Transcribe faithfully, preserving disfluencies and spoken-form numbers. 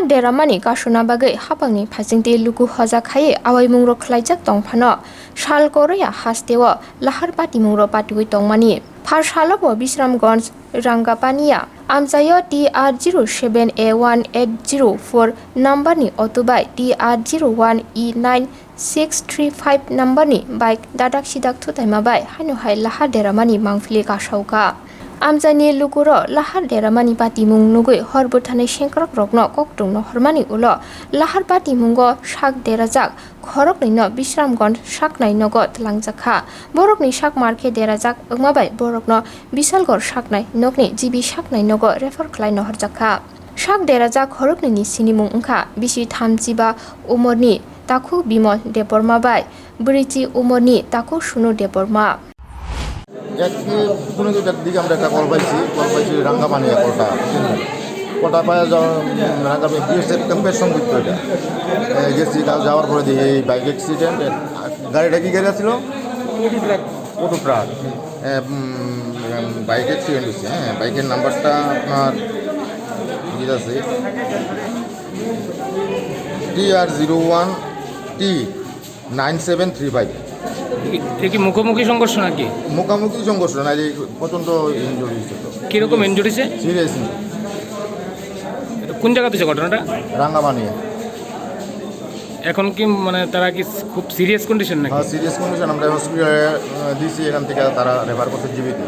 Deramani kasuna bagwi hapangni phaisingtwi luku hoja khaiwi awaimungrok khlaijak tong phano, sal koroya hasteo lahar patimungrok patiwi tongmani. Phar salobo Bisramganj Rangapaniya amchaio T R zero seven A one eight zero four numberni auto bai T R zero one E nine six three five numberni bike dadak sidak thutaima bai haino hai lahar deramani mangphili kasao kha. Amchaini lukuro lahar deramani patimung nugwi hor bwthanai sengkrakrokno koktwmno hormani ulo lahar patimungo sak derajak khoroknwino Bisramganj saknai nogo twlangjakha. Borokni sak markhe derajak wngma bai borokno Bishalgarh saknai nokni G B saknai nogo refer khlaino horjakha. Sak derajak khoroknwini sinimung wngkha bisi thamchiba umorni Takhu Bimol Debbarma bai bwrwichi umorni Takhu Sunu Debbarma. এক পৌনে দুইটার দিকে আমরা একটা কল পাইছি। কল পাইছি রাঙ্গামানিয়া কলটা, বুঝলেন? কলটা পাওয়া যাওয়ার, উম, রাঙ্গামানিয়া বিএসএফ ক্যাম্পের সংযুক্ত এটা। এ, গেছি, গা-, যাওয়ার পরে দেখি এই বাইক অ্যাক্সিডেন্ট। গাড়িটা কি গাড়ি ছিল? Auto truck. Auto truck. Uh, um, um, bike accident হয়েছে, হ্যাঁ। বাইকের নাম্বারটা আপনার ইয়ে আছে, T R zero one T nine seven three five। এ কি মুখোমুখি সংঘর্ষ নাকি? মুখোমুখি সংঘর্ষ না, এই প্রচণ্ড ইনজুরি হয়েছে তো। কিরকম ইনজুরি হয়েছে? Serious injury. কোন জায়গাতে হয়েছে ঘটনাটা? রাঙ্গামানিয়া। এখন কি, মানে, তারা কি খুব সিরিয়াস কন্ডিশন নাকি? হ্যাঁ, সিরিয়াস কন্ডিশন। আমরা হসপিটালে, আহ, দিছি, এখান থেকে তারা রেফার করছে জিবিতে।